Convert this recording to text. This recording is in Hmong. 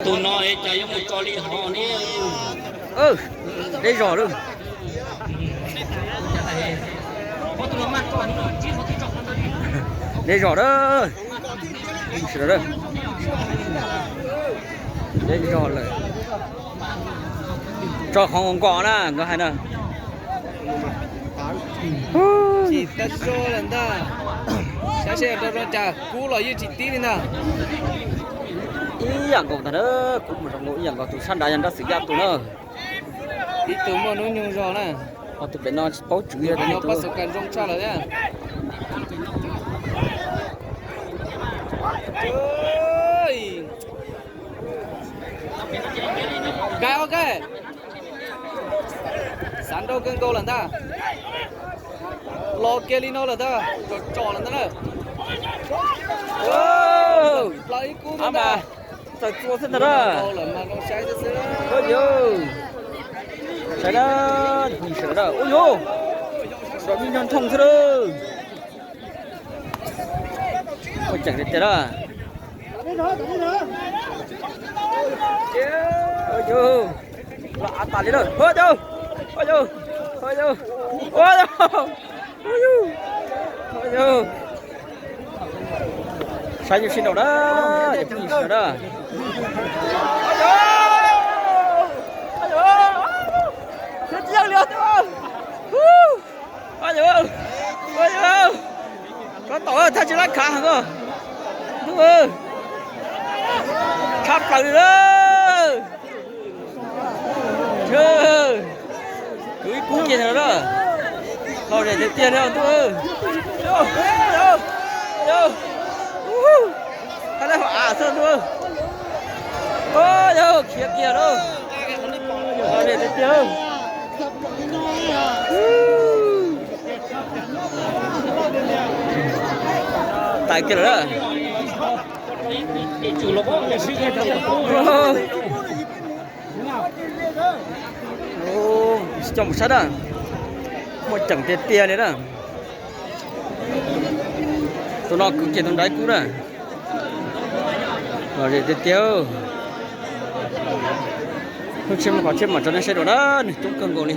Tus no es cas yuav mus tso li hov ne? Deb zog lawm. Deb zog a. Deb zog lawm. Tso qhov nkaus nkaus na nkawd hais na. Tsis tab zoo lawm ntag. Saib seb rau zoo cas, kub los yeej tsis tib li ntag. Ib yam nkaus ntag na, kub mus zoo nkaus ib yam nkaus, tus sab nrad yog Nrab Xwm Yaj tus na. Ib tug muaj hnub nyoog zog na. Ho tus pem no tsis paub tswv yog tus no. Paj Xov Kas zoo tshaj lawm thiab. Nkais, ok. Xav nrau kawg nkaus lawm ntag. Los kiag li no lawm ntag, tsom tsom lawm ntag na. Plaws ib kub ntag. Txawm txua xwb ntag na. Ua yus, saib na, ua yus, dam me nyob nthoo xwb lawm. Muaj ceem tiag tiag na. Ua yus, los av tas li lawm. Ua yus, ua yus, ua yus, ua yus, ua yus, ua yus. Saib nyuj sib nraus na, yog phooj ywg sawv daws. Ua yus, ua yus, koj tau thaj tsam lab khav heev os. Ntuj, tshaj plaws li lawm. Kwv ib kub kiag ntawd na. Lom zem tiag tiag li ntuj. Hais lawv hauv av xwb ntuj. Yog khiav kiag lauj. Lom zem tiag tiag. Tawm kiag lawm na. Tsis coj mus sab na. Muaj ceem tiag tiag li na. Tus no kwv kiag tus nrad ib kub na. Lom zem tiag tiag. Hnub tshiab mus qhov tshiab mam tso nej saib dua na, nws coob kawg nkaus li.